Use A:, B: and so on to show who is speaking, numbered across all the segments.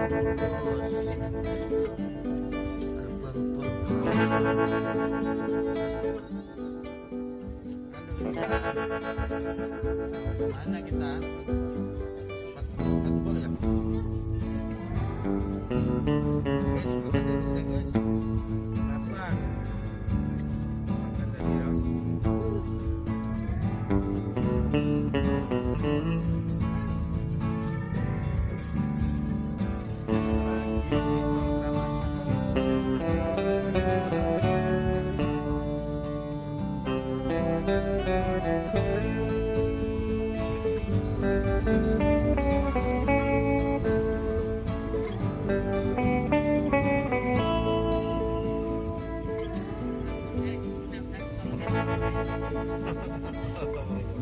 A: Terus gerbang tol Kramasan. Halo, mana kita? Tempat ya? Guys, makan dulu ya guys. Kenapa? Makan tadi ya. Lagi di tol Kramasan.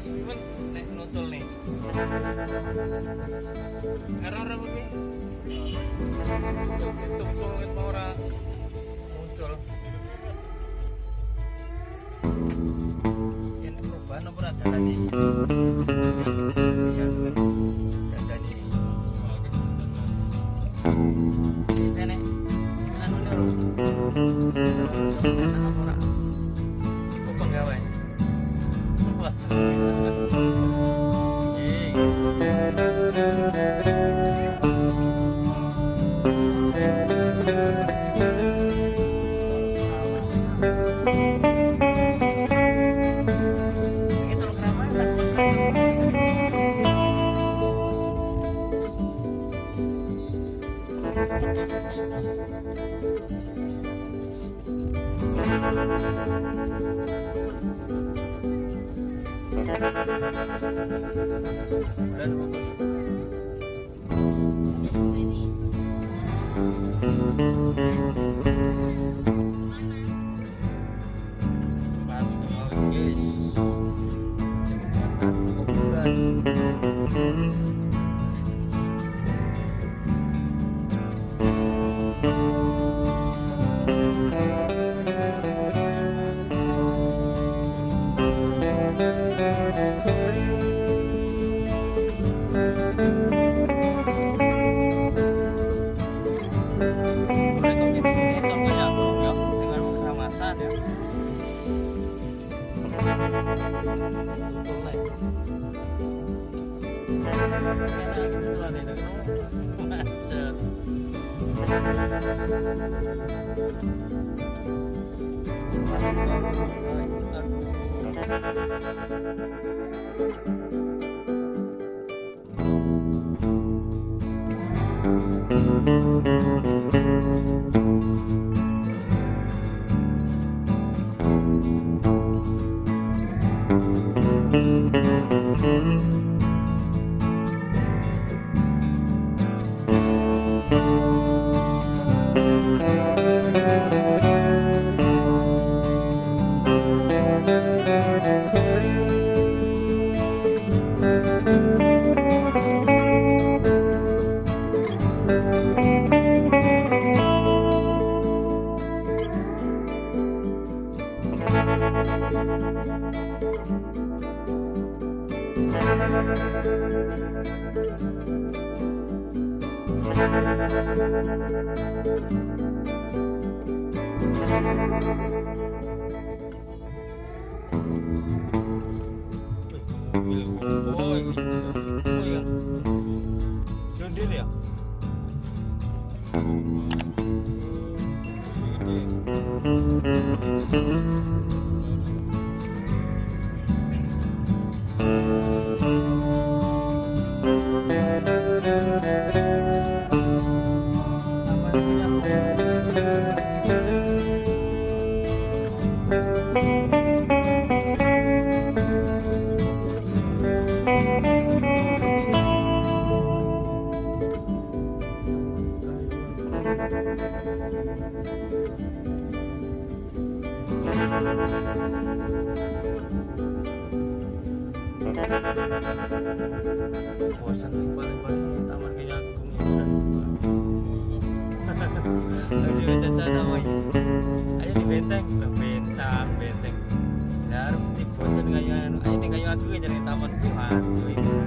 A: Cuman nek nutul nih. Error apa ki? Tutul ket mau ora muncul. Ini perubahan apa ora dalane iki? Iya, dandane iki. Bisa nek anune lho. Enak apa ora? Oh, penggawe. Wah. Ini tol Kramasan, bukan Kramasan. Dan pantau guys, jembatan kuburan. Boleh kok kita hitung kayak aku ya, dengan Kramasan ya. Tutul nih. Enak gitu tulan ini, macet. Aduh. Wih, mobil oh, oh ya. Jondir ya? Gede. Taman punya Bosan nih paling-paling Taman Kayagung ya. Ayo kita woi. Ayo di benteng, lah bentang, benteng. Lah arep tiba Bosen kayak anu, ini kayak aku jadi taman ku aduh ini.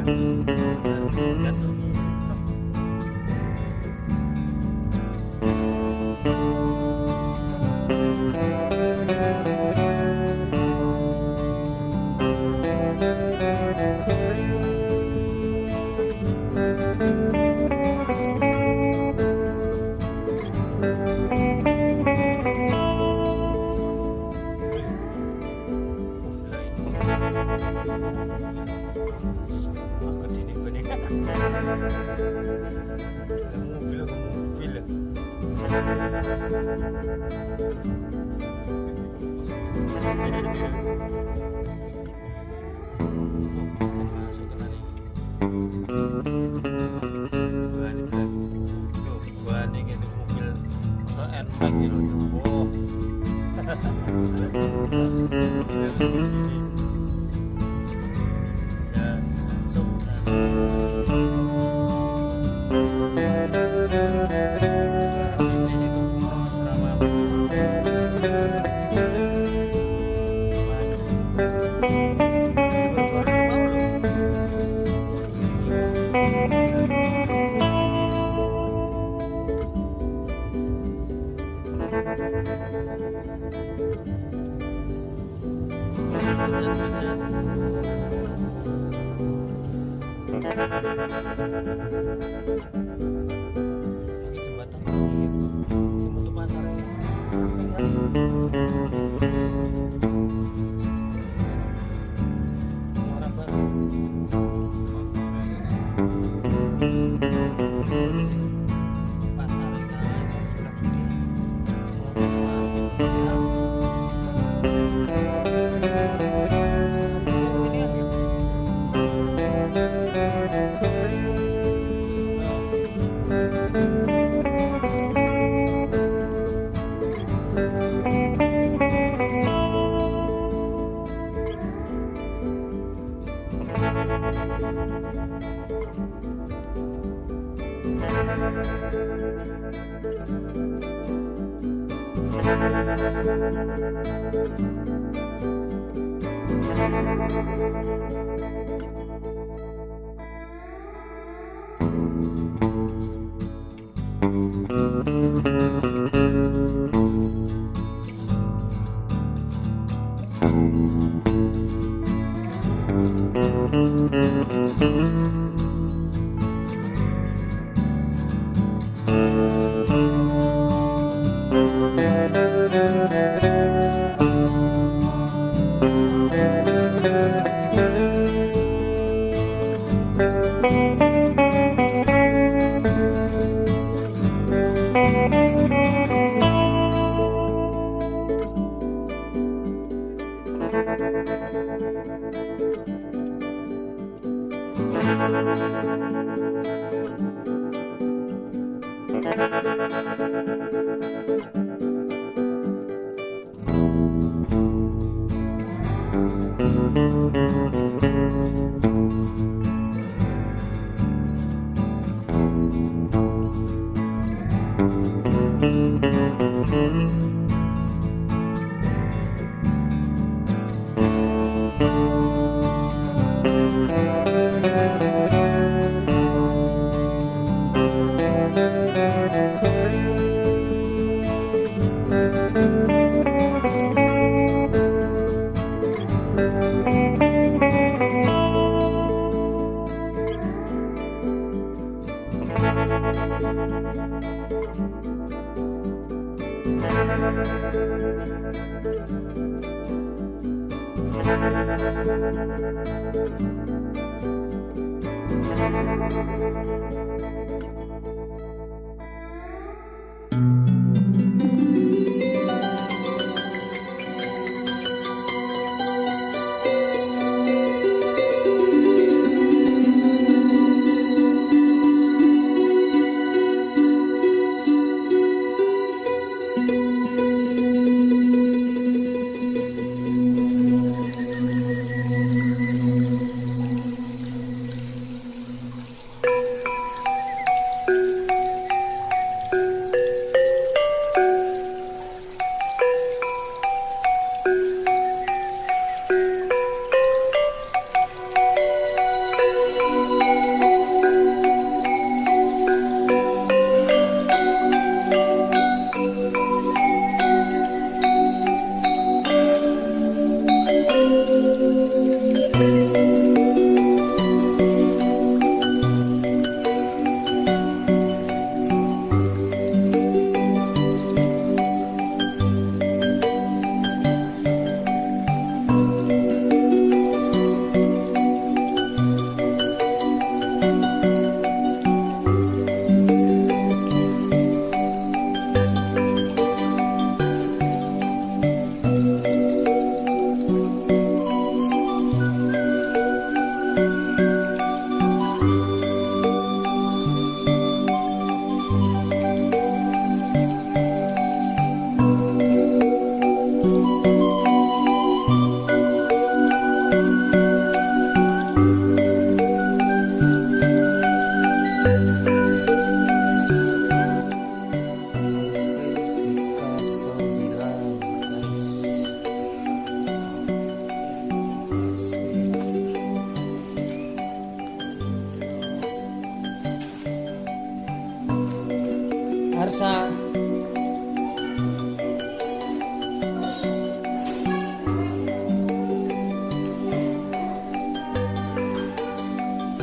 A: Arsa.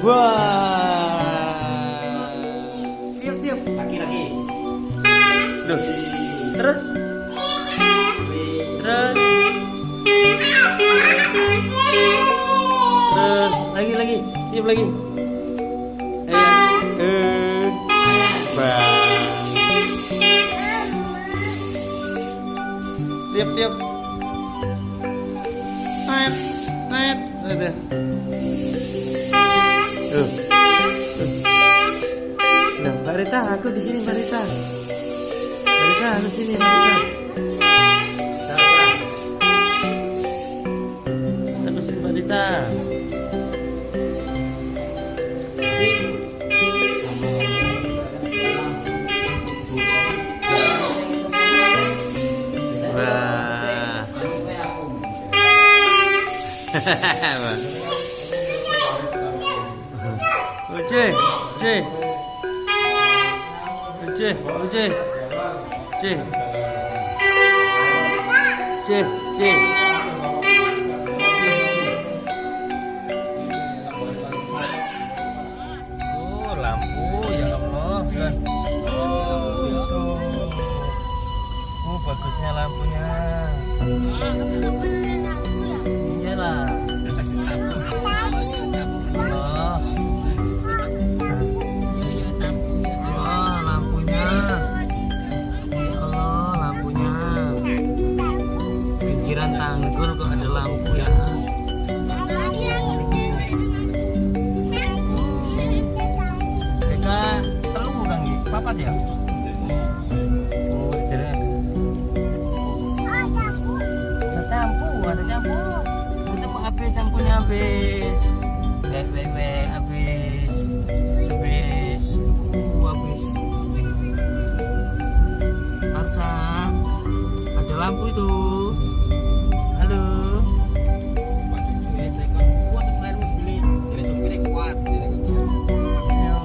A: Wah. Tiup, tiup.
B: Lagi lagi.
A: Loh. Terus? Terus. Terus lagi lagi. Tiup lagi. Ayo. Bah. Tiup, tiup. Tet, tet. Gitu. Tuh. Nah, Mbak Rita, aku di sini Mbak Rita. Mbak Rita, aku sini Mbak Rita. Aku sini Mbak Rita. Wah. Oce, Oce. Oce, Oce. C. C, C. Oh, lampu ya Allah. Bulan. Oh, itu. Oh, bagusnya lampunya. Iyalah. Allah. Wah, lampunya. Ya Allah, lampunya. Pinggiran tanggul kok ada lampu ya. BK telu Kang iki, papat ya? Oh, jadi ada campu, ada campu. Ada mau habis campunya habis. Wek wek wek habis. Habis. Habis. Arsa, ada lampu itu. Halo.
B: Pak cucu itu kan kuat bukan mobil. Jadi supirnya kuat. Jadi gitu.
A: Ayo.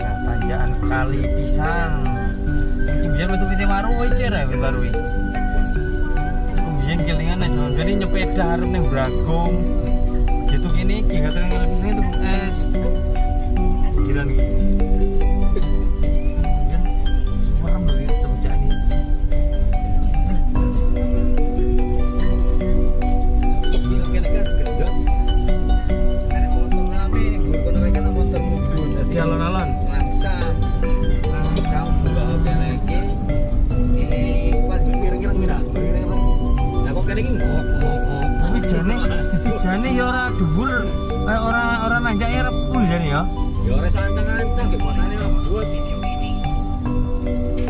A: Nah, tanjakan Kali Pisang. Iki biyen metu pite waru cer ya wit waru iki. Aku biyen kelingan aja biyen nyepeda arep ning Bragong. Gitu kene iki gak Kali Pisang itu es. Pikiran iki. Biyen suarem lho iki tanjakan iki.
B: Ini kene kan gendot. Ada motor rame ini gue kono kan motor mobil.
A: Dadi alon-alon.
B: Langsam. Langsam buka kene iki. Pas mireng-mireng mira. Mireng-mireng. Lah kok kene iki ngok ngok ngok.
A: Tapi jane jane ya ora dhuwur, ora ora nanjak ya repul jane ya.
B: Ya ora sancang-ancang ge matane buat.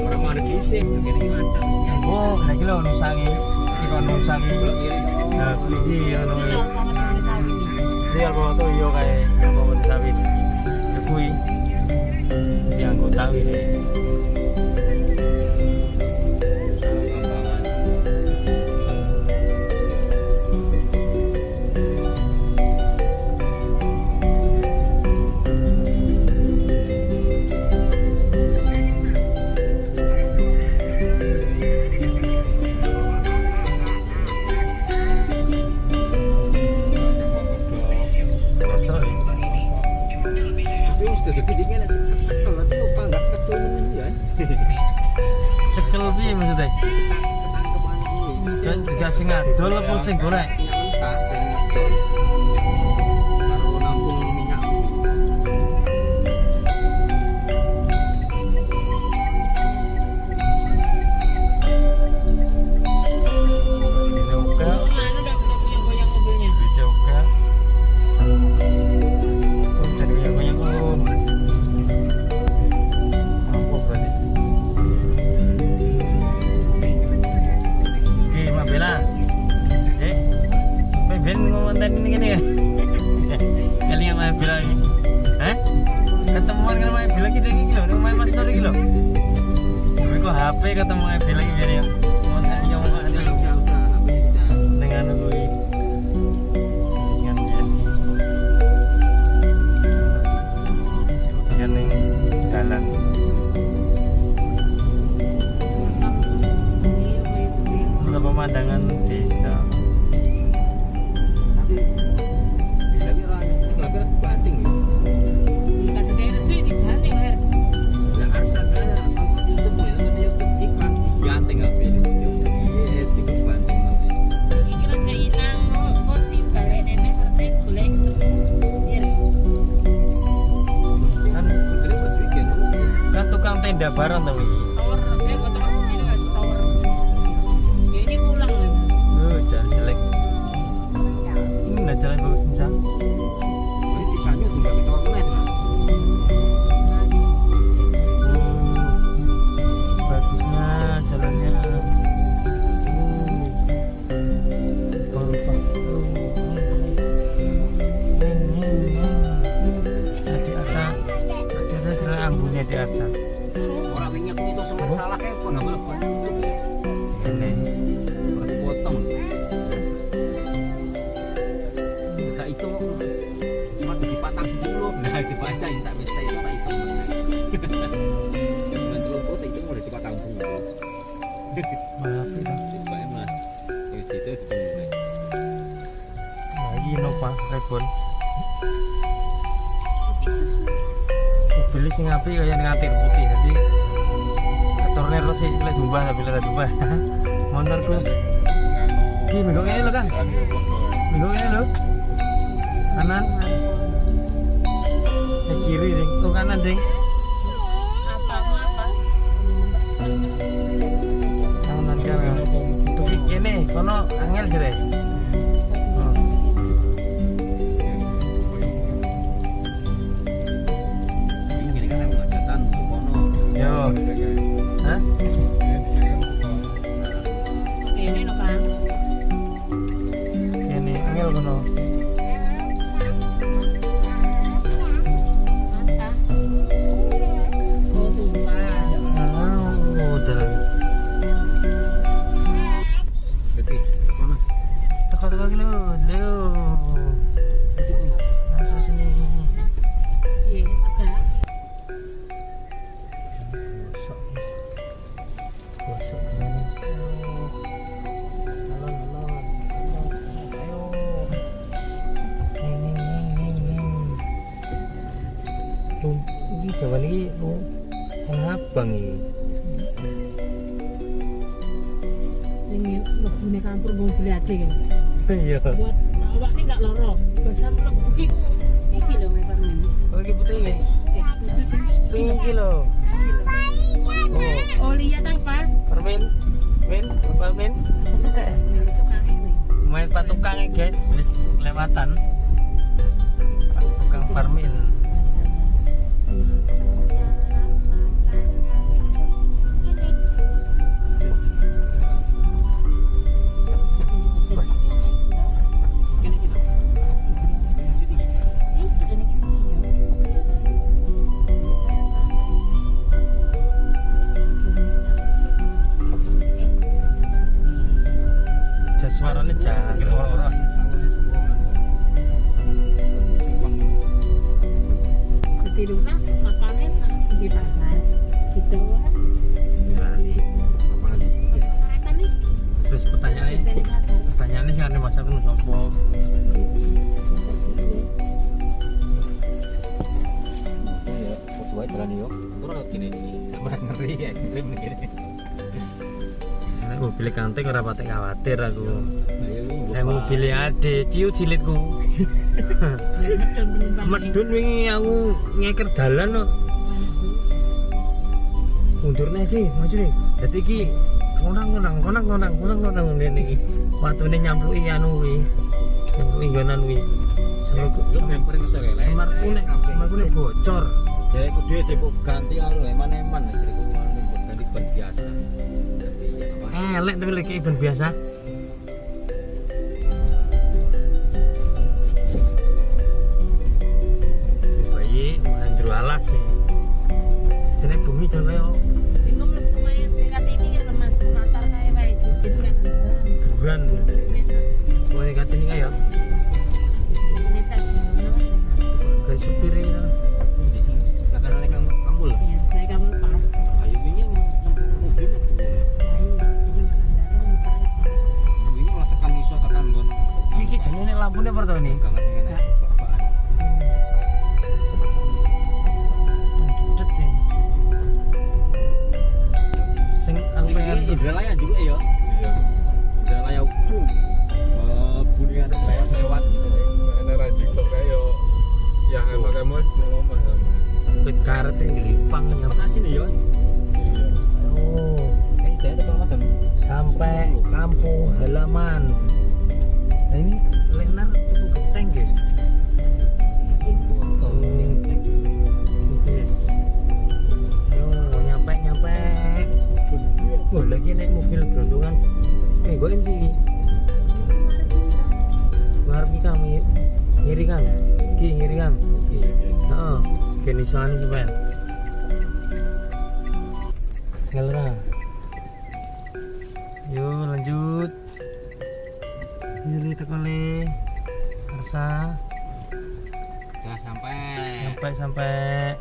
B: Ora mandek isik, kene iki lancar.
A: Oh, lha iki lho nusangi. Iki kok nusangi.
B: Belok kiri to.
A: Nah, kuwi iki ngono kuwi. Iki Alfa Moto iya kae, Alfa Moto sawit. Ya kuwi. Iki anggota kuwi. Masa ya?
B: Tapi wis dadi bindinge nek cekel tapi kok panggah kecul men ya.
A: Cekel piye maksudnya?
B: Ketangkepan kuwi.
A: Gak sing adol apa sing golek?
B: Minyak mentah sing ngedol. Karo nampung minyak kuwi.
A: Ini oke.
C: Mana udah udah goyang-goyang mobilnya?
A: Duitnya oke. Om jadi goyang-goyang om. Mampu berarti. Oke, Mbak Bella. Ben ngonten ini gini ya. Kali sama Bella ini. Hah? Ketemuan kan sama Bella iki iki lho, nang Mas Nur iki lho. Kowe kok HP ketemu Bella iki biar ya. Ngonten yo
B: Udah udah udah HP-nya sudah.
A: ning anu kuwi. Ingat ya. Sik udian ning dalan. Desa.
B: Tapi bila ora tapi ora banting ya.
C: Iki kadang sih dibanting leher.
B: Lah Arsa kan nonton YouTube, nonton YouTube iklan diganting apa ini. Iya, cukup banting.
C: Iki lagi ilang kok dibalik nenek harusnya golek ketemu.
A: Kan kan tukang tenda bareng to iki.
C: Tower, kok tower ini nggak sih tower. Ya ini pulang lagi.
A: Oh, jalan jelek. Ini nggak jalan bagus bisa.
B: Ini pisangnya juga ke tower meneh.
A: Bagusnya jalannya. Ada serang ambunya di Arsa.
B: Orang wingi aku itu sempat salah kayak apa nggak boleh YouTube ya.
A: Ini.
B: Orang potong. Tak itu cuma jadi 40. Nah, dibaca tak mesti itu tak hitung. 90 tak hitung mulai di 40.
A: Maaf itu.
B: Pak Mas. Wis itu ketemu.
A: Nah, ini Innova Reborn.
C: Putih susu.
A: Mobil sing apik kaya ning atir putih dadi ketorne resik lek jumbah tapi lek jumbah. Motorku. Ki minggu ngene lho, Kang. Minggu ngene lho. Kanan. Kiri ding. Oh kanan ding.
C: Apa mau apa?
A: Kanan kanan. Untuk kene kono angel jere. Oh.
B: Ini kan emang hajatan kono.
A: Yo. Hah?
C: Ini lho, Kang.
A: Kene angel kono.
C: Apa? Oh, tumpah.
A: Oh, jalan.
B: Berarti mana?
A: Teko-teko iki lho, lho. Langsung sini.
C: Iya, tegak.
A: Bosok, guys. Bosok gimana? Alon, alon. Ayo. Neng, neng, neng, neng, neng. Tuh, iki jawan iki lu abang iki.
C: Sing mlebune kampur mobil ade kan.
A: Iya.
C: Buat awaknya nggak loro, bisa mlebu ki. Iki lho permen.
A: Oh, iki putih iki.
C: Putus sih.
A: Pink iki lho. Oh,
C: Oh, lihat apa?
A: permen. Men, apa men?
C: Itu tukang ini.
A: Main pak tukang ya guys, wis kelewatan. Pak tukang Parmin.
B: Kene iki lho.
A: Jan suarane jangkrik ora-ora.
C: Di rumah makannya di pasar gitu kan. Nih.
A: Terus pertanyaannya,
C: Di pasar.
A: pertanyaannya sih aneh masak nu sapa?
B: Ya, foto wae jalan yo. Ora kene iki. Ora ngeri ya, ekstrim ngene.
A: Nek mobil kanting ora patek khawatir aku.
B: Ayo
A: Nek mobil ade ciut silitku.
C: Medun penumpang.
A: Medun wingi aku ngeker dalan kok. Mundur nih iki, maju nih. Dadi iki konang-konang konang-konang konang-konang ngene iki. Watune nyampluki anu kuwi. Nyampluki nggonan kuwi. Semarku nek semarku nek bocor.
B: Jadi aku duit mbok ganti anu eman-eman jadi aku mbok ganti ban biasa. Jadi apa?
A: Elek tapi lek ban biasa. Bayi manjur alas sih. Jane bumi jan kaya
C: Bingung mlebu main dekat ini kan Mas latar kae wae jadi kan.
A: buran. Kowe katene kaya
C: Ini tak
A: kayak supir iki ta.
B: Di sing sebelah kanane Kang Kampul.
C: Iya, sebelah kamu pas.
B: Ayo wingi nyemplung mobil mlebu.
C: Nah, iya, jadi penandaran muter.
A: lampunya apa tau ini?
B: Banget.
A: Dedet ya. Sing aku pengen
B: Indralaya juga ya.
D: Iya.
B: Indralaya cung. Buningan lewat-lewat gitu.
D: Enak ra TikTok kae yo. Ya kamu nang omah sama.
A: Wit karet yang dilipang ya.
B: Asin ya.
D: Iya.
A: Oh,
B: Kayak jane tekan
A: sampai kampung halaman. Nah ini Lenar tuku genteng, guys. Guys. Yo, nyampe. Wah, lagi naik mobil berondongan. Gue inti. Ngarep iki Kang, ngiri Kang. Ki ngiri Kang. Heeh. Kene iso anu sampean. Tinggal ra. Yo lanjut. Ngiri teko le. Arsa.
B: Udah sampai.
A: Sampai.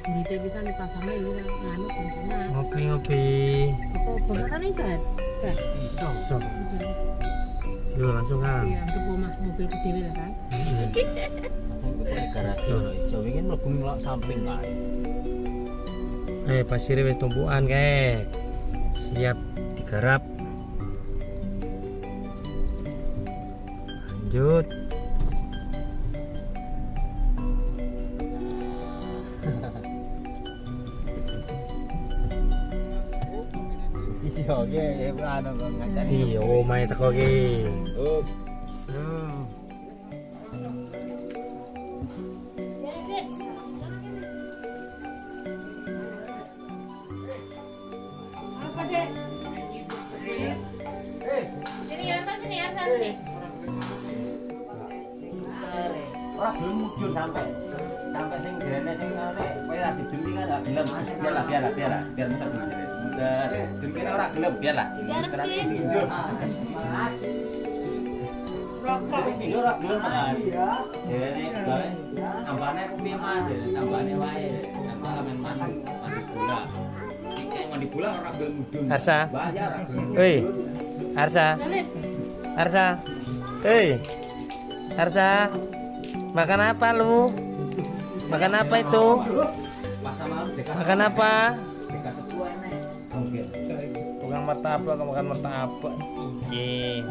C: Duitnya bisa dipasangnya itu nganu bencana.
A: Ngopi-ngopi.
C: Apa beneran iso?
B: Iso.
A: Iso. Yo langsung Kang.
C: Iya, untuk omah mobil dhewe lah kan.
B: Langsung ke garasi ora iso. Wingi mlebu ngelok samping kae.
A: Pasire wis tumpukan kae. Siap digarap. Lanjut.
B: Iya, oke, anu kok ngacani.
A: Iya, omahe teko ki.
D: Oh,
C: Sini ya, sini ya, sini.
B: Ora gelem mudhun sampai sing grene sing ngene kowe ora didumi kan ora gelem. Biarlah, biar muter dulu. Muter. Demi ora gelem biarlah. Rokok pindho ora gelem Mas. Jarene gawe tambahane aku piye Mas? Tambahane wae. Tambah men mandi bola. Iki mandi bola ora gelem mudhun.
A: Arsa.
B: Bahaya ora gelem.
A: Hei. Arsa. Arsa. Hei. Arsa. Makan apa lu? Makan apa itu? Makan apa? Bukan martabak, makan martabak. Iya.